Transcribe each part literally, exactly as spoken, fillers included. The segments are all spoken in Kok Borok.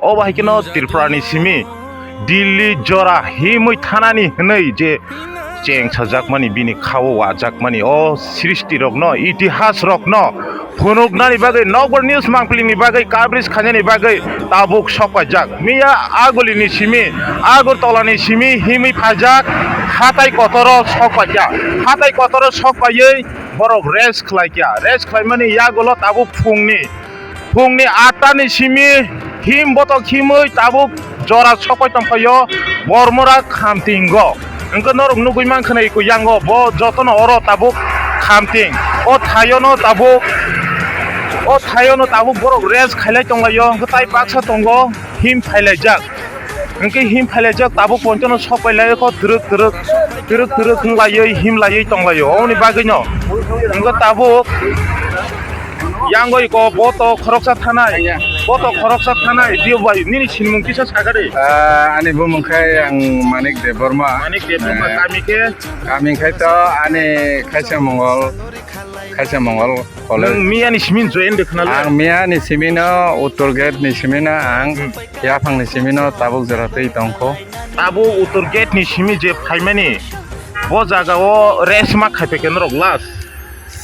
Obo hai kheno Tripura ni simi Delhi jora himwi thanani hwnwi je cheng sajakmani, bini khao wajakmani, o srishti rokno, itihas rokno phunuknani bagwi, nokbar news mangpili ni bagwi, coverage khainani bagwi tabuk sok paijak. Miya Aguli ni simi, Agartala ni simi himwi phaijak hatai kotoro sok paijak. Hatai kotoro sok paiwi borok rest khlaikha. Rest khlaimani yagulo tabuk phungni, phungni atta ni simi him botok himwi tabuk jora sok pai tongphaio Bormora Khamtingo. Hwnkhe norok nugwi mankha na iko yango bo jotono oro tabuk Khamting. O thaiono tabuk, o thaiono tabuk borok rest khailai tonglaio, hwnkhe tai baksa tongo him phailaijak. Hwnkhe him phailaijak tabuk pontano sok pailai kho twrwk twrwk, twrwk twrwk wng laiwi him laiwi tong laio. Oboni bagwino hwnkhe tabuk yangoi ko boto khoroksa thanai, boto khoroksa thanai, tio bai nini sinimung kisa sakari. Ah, ani bumung khai ang Manik Debbarma. Manik Debbarma, eh, kami khe? Kami khai to ani Khaisa Mongol, Khaisa Mongol College. Nwng miyani simin join de khna le? Ang miyani simino Uttor Gate ni simino ang, hmm, yaphang ni simino tabuk jora twi tongkho. Tabuk Uttor Gate ni simi je phaimani, bo jaga o rest ma khai phaikha norok last?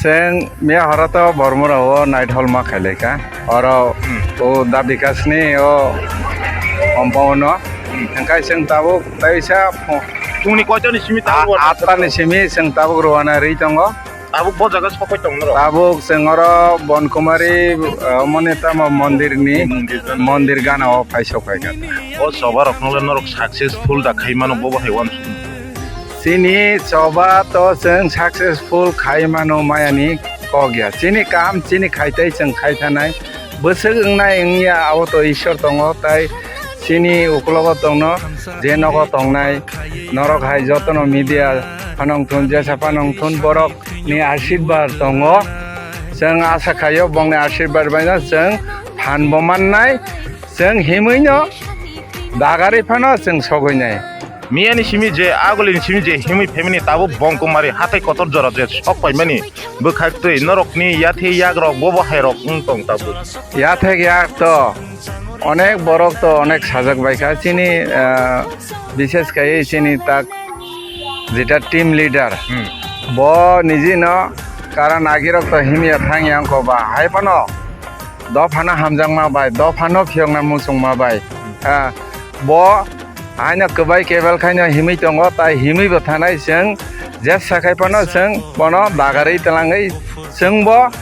Chwng miya horo to Bormora o night hall ma khailaikha. Oro, hmm, o Da Bikash ni o compound o. Hmm. Hwnkhe chwng tabuk taisa pho-, phungni koitoni simi tabuk a-, atta ni simi chwng tabuk rwna rwi tongo. Tabuk bo jaga sokoi tong norok? Tabuk chwng oro Bonkumari, uh, mone tamo mondir ni, mondir gana o phai sok phaikha. O choba rok nole norok successful da khai mano bo bo hai uansukma? Chini choba to chwng successful khai mano maya ni kok ya. Chini kam chini khai tai chwng khai thanai. Bwswk wngnai wngya abo to Ishwar tongo, tai chini uklogo tongno je nogo tongnai norok hai jotono media phanang thun jesa phanang thun borok ni ashirbad tongo. Chwng asa khaio bongni ashirbad baino chwng phan bo mannai, chwng himwino dagari phano chwng sogwinai. Miyani simi je, agulini simi je himwi phaimani tabuk Bonkumari hatai kotor jora je sok paimani bwkhak twi norokni yathe yagrok bobo hairok wng tong tabuk. Yathek yak to onek borok to onek sajak bai kha chini, ah, bishes khai chini tak jeta team leader. Hmm. Bo niji no karan agirok to himya thangya wngkha ba hai phano dophano hamjakma bai, dophano phiyokna muchungma bai. Ah, bo haino kwbai kebel khaino himwi tongo, tai himwi bo thanai chwng jesa khai phano chwng bono dagarwi twlangwi chwngbo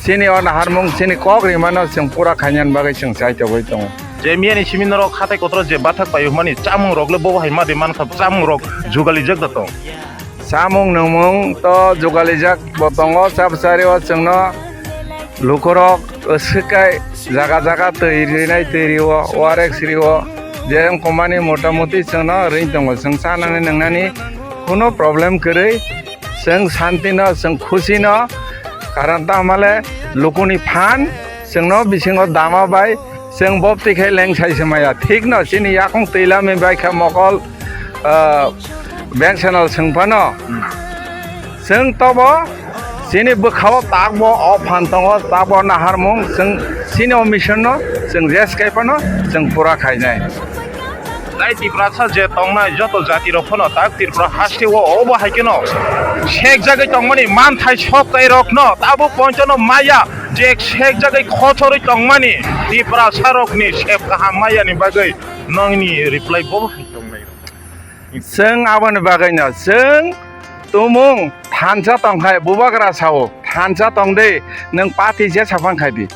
chini o naharmung chini kok rimano chwng pura khainani bagwi chwng chaitogwi tongo. Je miyani simi norok hatai kotoro je bathak paio hwnmani chamung rok le bobo hai ma de mankha, chamung rok jugalijak da tong? Chamung nwngmung to jugalijak bo tongo, chapsari o chwngno lukurok swkkai jaga jaga twi rinai twi rio, O R X rio, je wngkukmani motamuti chwngno ring tongo, chwng chanani nwngnani kuno problem kwrwi, chwng santino, chwng khusino, karon tamo le lukuni phan chwngno bisingo dama bai, chwng bopti khe leng sai se maya. Thik no, chini yakung twi lami bai kha mokol, ah, bank channel chwng phano. Hmm. Chwng tobo chini bwkhao takbo o phan tongo, takbo naharmung chwng chini o mission no chwng jes kai phano chwng pura khainai. Tai Tiprasa je tongnai joto jati rok phano tak Tripura haste o obo hai kheno sek jagwi tongmani manthai sok tai rok no tabuk pointono maya. Je sek jagwi khochorwi tongmani Tiprasa rokni sep kaham mayani bagwi nongni reply bo hai tongnai. Chwng aboni bagwino chwng tumung thansa tongkhai bubagra sao thansa tongdi nwng party je saphang khaidi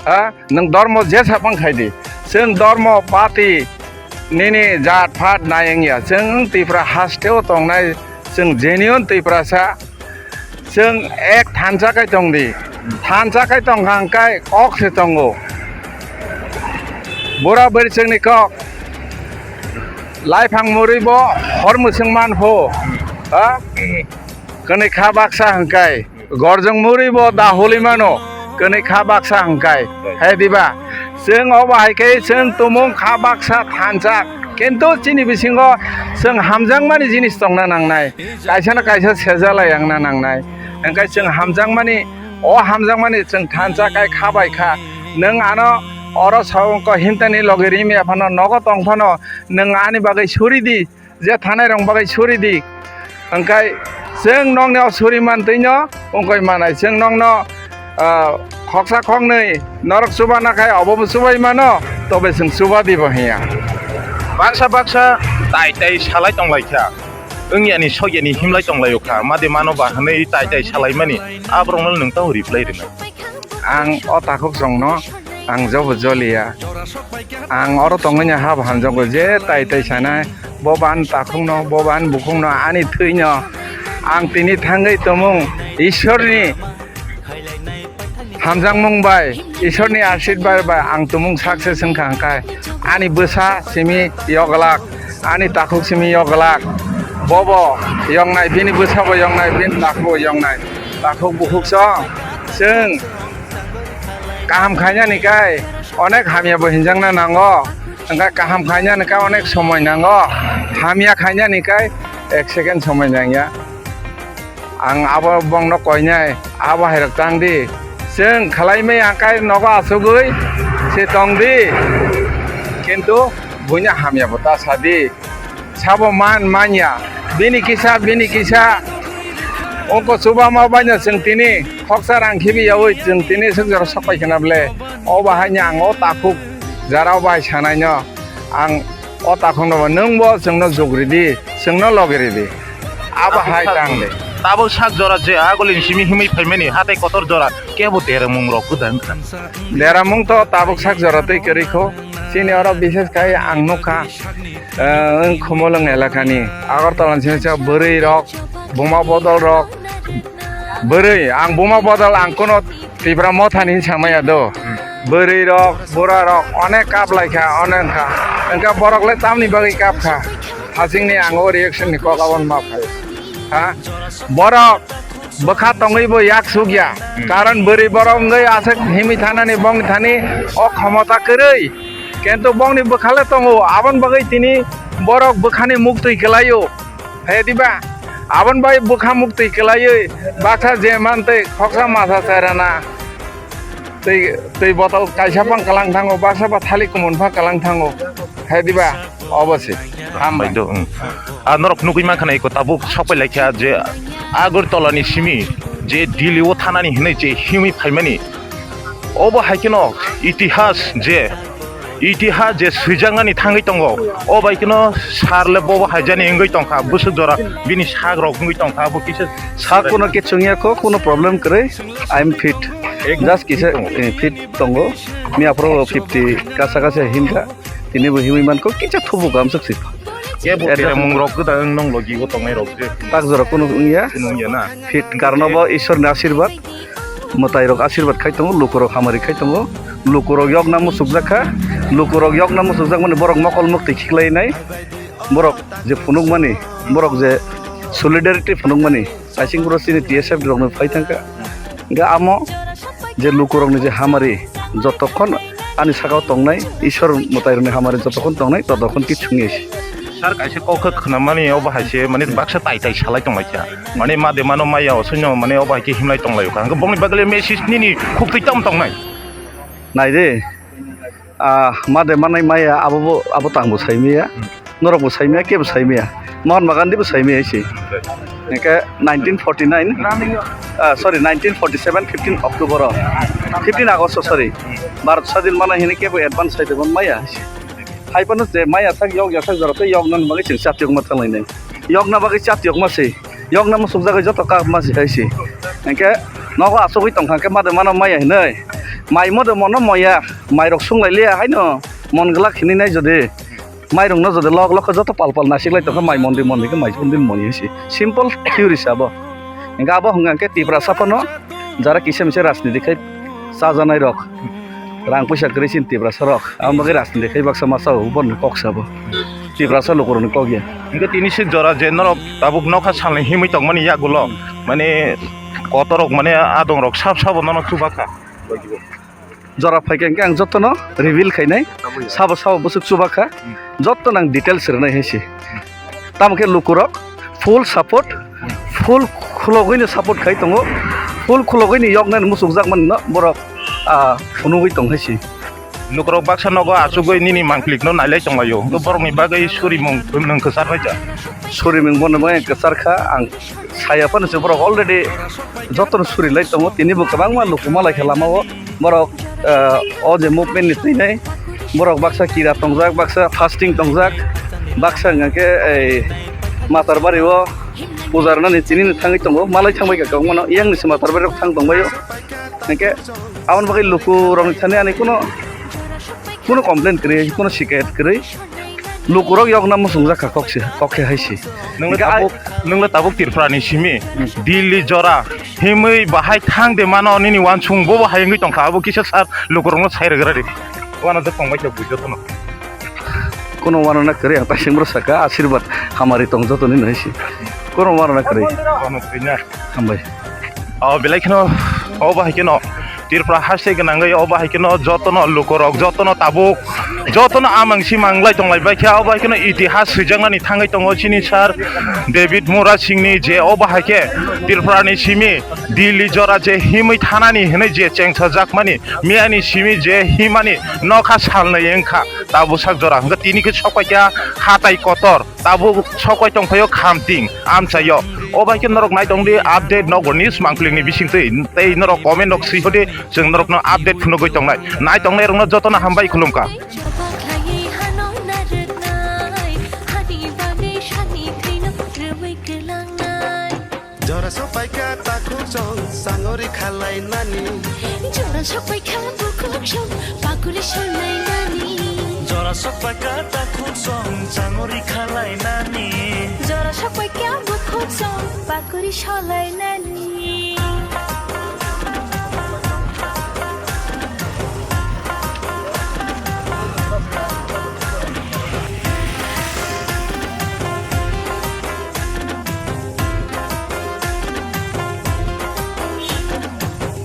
ha nwng dormo je saphang khaidi chwng dormo party nini jat phat nai wngya chwng Tripura hasteo tongnai chwng genuine Tiprasa. Chwng ek thansa kai tong di. Thansa kai tong kha hwnkhe kok se tongo. Bura bwrwi chwngni kok. Laiphang murwi bo hor mwswng man pho. Ha? Kwnwi kha baksa hwnkhe. Gorjong murwi bo da holi mano. Kwnwi kha baksa hwnkhe. Hai diba? Chwng obo hai khe chwng tumung kha baksa thansa. Kintu chini bisingo chwng hamjakmani jinis tongna nangnai. Kaisa na kaisa sejalai wngna nangnai. Hwnkhe chwng hamjakmani, o hamjakmani chwng thansa kai kha bai kha. Nwng ano Oro sa wngkha hintani logi rimya phano nogo tong phano nwng ani bagwi suri di, je thanai rok bagwi suri di. Hwnkhe chwng nokni o suri mantwino wngkoi manai, chwng nokno, ah, khoksa khoknwi norok chuba nakhai obobo chubai mano, tobe chwng chuba di bo hiya. Baksa baksa tai tai salai tonglaikha, wngyani sokyani himlai tonglaio kha, made mano ba hwnwi tai tai salaimani, aborokno nwng tamo reply rwnai? Ang o takhuk chwngno ang jobo joliya. Ang oro tongwini habo hamjakgo je tai tai sanai, bo ban takhukno, bo ban bukhukno, ani thwino. Ang tini thangwi tongmung Ishwarni hamjakmung bai, Ishwarni ashirbad bai ang tongmung success wngkha hwnkhe ani bwsa simi yoglak, ani takhuk simi yoglak. Bobo yoknai, bini bwsabo yoknai, bini takhukbo yoknai. Takhuk bukhuk song chwng kaham khainani kai onek hamya bo hinjakna nango, hwnkhe kaham khainani kai onek somoi nango, hamya khainani kai ek second somoi nangya. Ang abo bongno koinai, abo hairok tang di, chwng khlai maya kai nogo asugwi se tong di, kintu buino hamya bo ta sa di. Sabo man manya. Bini kisa, bini kisa. Ongko chuba ma baino chwng tini khoksa rang khibi yaui chwng tini swk jora sok pai khna ble. O bahai ni ang o takhuk jara o bahai sanai no. Ang o takhuk no bo nwng bo chwng no jugri di, chwng no logi ri di. Abo hai tang de. Tabuk sak jora je agulini simi himwi phaimani hatai kotor jora kebo deramung rok gwdang kha. Deramung to tabuk sak jora tei kwrwi kho. Chini oro bises khai ang nukha. Eh, wng Khumulwng elakani Agartala ni simi sa bwrwi rok, buma bodol rok, bwrwi, ang buma bodol ang kuno Tipra Motha ni hinwi samaya do. Bwrwi rok, bura rok onek kap lai kha, onek wngkha. Wngkha borok le tamni bagwi kap kha? Hasing ni ang o reaction ni kok aboni ma phai. Ha? Borok bwkha tongwi bo yak suk ya. Hmm. Karon bwrwi borok wngwi aswk himwi thanani bongni thani o khomota kwrwi. Kintu bongni bwkha le tongo, aboni bagwi tini borok bwkhani muktwi kwlaio. He diba? Aboni bagwi bwkha muktwi kwlaiwi baksa je man tei khoksa masa chairana tei, tei botol kaisa phang kwlang thango, baksa ba thalik kumun phang kwlang thango. He diba? Obo se. Hambai. Bai do, hmm. A norok nugwi mankha na iko tabuk sokpai laikha je Agartala ni simi je Delhi o thanani hinwi je himwi phaimani. Obo hai kheno itihas je, itihas je swijaknani thangwi tongo. O bai kheno sar le bobo haijani wngwi tongkha, bwswk jora bini sak rok wngwi tongkha, abo kisa. Sak kuno kichung ya kho, kuno problem kwrwi. I am fit. Just kisa, eh, fit tongo. Miya phuru fifty kasa kasa hinkha. Tini bo himwi mankho, kisa thubu gamsuk si. Kebo Adjust. Mung rok gwdang nong logi o tongnai rok je. Tak jora kunu wngya. Kunu wngya na. Fit karno bo Ishwar ni ashirbad. Mwtai rok ashirbad khai tongo, luku rok hamari khai tongo. Luku rok yokna muchuk jak kha. Luku rok yokna muchuk jak mani borok mokol muktwi khiklai nai. Borok je phunuk mani, borok je solidarity phunuk mani. Aising boro chini T S F rokno phai thangkha. Hingke amo je lukurokni je hamari jotokhon ani sakao tongnai, Ishwar mwtairokni hamari jotokhon tongnai, totokhon kichungni. Sir, kaisa kok khe khwnamani obo hai se, mane baksa tai tai salai tonglaikha. Mane made mano maya o soino, mane obo hai khe himlai tonglaio kha. Hingke bongni bagwi message nini khuktwi tam tongnai. Nai de. Ah, made manai maya abo bo, abo tang bo sai maya. Hmm. Norok bo sai maya, kebo sai maya. Mahatma Gandhi bo sai maya se. Right. Hingke nineteen forty nine, ah, sorry, nineteen forty seven, fifteen October o, fifteen August o, sorry. Hmm. Bharat sadin mana hini kebo advance sai tongma maya se. Hai phano je maya sak yok ya sak jora tei yok nan bagwi chwng chatiyok ma thanglai nai. Yok na bagwi chatiyok ma se. Yokna muchuk jagwi joto kap ma si hai si. Hingke nogo achugwi tongkha hingke made mano maya hinui. Mai mode mono moya. Mai rok sunglai liya haino. Mon glak hinui nai jodi. Mai rok no jodi lok lok joto pal pal nasik lai tongkha mai mondi mondi khe mai mondi moni si. Simple theory se abo. Hingke abo hingka hingke Tiprasa phano jara kisa misa rajniti khai chajanai rok. Rang puisa kwrwi chini Tiprasa rok. Abo bagwi rajniti khai baksa masa o, bo ni kok sabo. Tiprasa lukurokni kok ya. Hingke tini se jora je norok tabuk nokha salni himwi tongmani yagulo, mane kotorok mane adongrok sab sabo nono chubakha. Jora phaikha hingke ang jotono reveal khainai. Sabo sabo bwswk chubakha. Jotono ang details rwnai hai se. Tamo khe lukurok full support, full khulogwino support khai tongo, full khulogwino yoknani muchukjakmani no borok, ah, phunugwi tong hai se. Lukurok baksa nogo achugwi nini mangklikno nailai tonglaio. Hwnkhe borokni bagwi surimung nwng kwchar bai ja. Surimung bono bai kwchar kha, ang saya phano se borok already jotono suri lai tongo, tini bo kwbangma luku malai kha lamao. Borok, eh, o je movement ni twi nai, borok baksa kira tongjak, baksa fasting tongjak, baksa hwnkha khe ei Matarbari o puja rwnani tini no thangwi tongo, malai thangbai kha kwbangma no, yang ni se Matarbari rok thang tongbaio. Hwnkhe aboni bagwi luku rokni thani ani kuno, kuno complain kwrwi, kuno shikayat kwrwi. Lukurok yokna muchungjak kha kok se, kok khe hai se. Nwng le Hwnkhe ai- tabuk, nwng le tabuk Tripura ni simi, Hmm. Delhi jora, himwi bahai thang de mano nini wansung bo bo hai wngwi tongkha, abo kisa sar lukurokno sai rwgra di. Wana je tongbai khe bujo tono. Kuno wana na kwrwi ang taising bro saka, asirwad hamari tong joto ni nai se. Kuno wana na kwrwi. Wana kwrwi na. Hambai. O belai kheno, o bahai kheno Tripura haste gwnangwi, o bahai kheno jotono lukurok, jotono tabuk, jotono amang simang lai tonglai bai khe, o bahai kheno itihas swijaknani thangwi tongo chini sir David Murasingni je o bahai khe Tripurani simi Delhi jora je himwi thanani hinwi je chengsajakmani, miyani simi je himani nokha salnwi wngkha, tabuk sak jora hwnkhe tini khe sokpaikha hatai kotor. Tabuk sokoi tongphaio khamting amchaio. O bai khe norok nai tong di update nokbar news mangpili ni bisingtwi. Tei norok comment rok swi hodi, chwng norokno update phunugwi tongnai. Nai tongnai rokno jotono hambai khulumkha. Jora sokpaikha takhuk song sangori khalai nani. Jora sokpaikha bukhuk song pakuri solai nani. Jora sokpaikha takhuk song sangori khalai nani. Jora sokpaikha bukhuk song pakuri solai nani.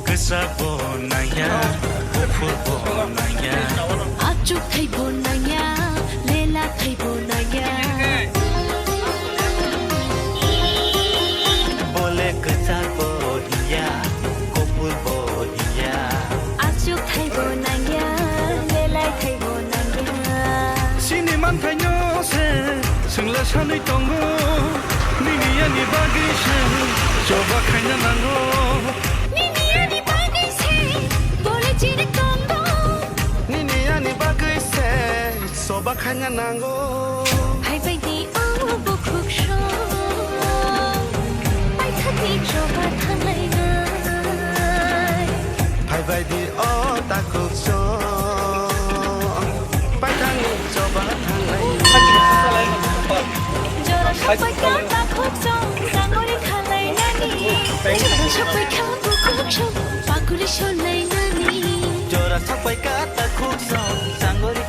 Kwchak bo nangya, buphur bo nangya. Achuk thai bo nangya, lela thai bo nangya. Bole kwchak bo hiya, kopor bo hiya. Achuk thai bo nangya, lelai thai bo nangya. Chini manthaino se, chwngla sanwi tongo. Nini ani bagwi se, choba khaina nango. Nini ani bagwi se, bole chini tongo. Nini ani bagwi se, choba khaina nango. Phaibai di o bukhuk song, paithakni choba thanglainai. Phaibai di o takhuk song, paithakni choba thanglainai. Jora sokpaikha takhuk song, sangori khalainani. Jora sokpaikha bukhuk song, pakuri solainani. Jora sokpaikha takhuk song, sangori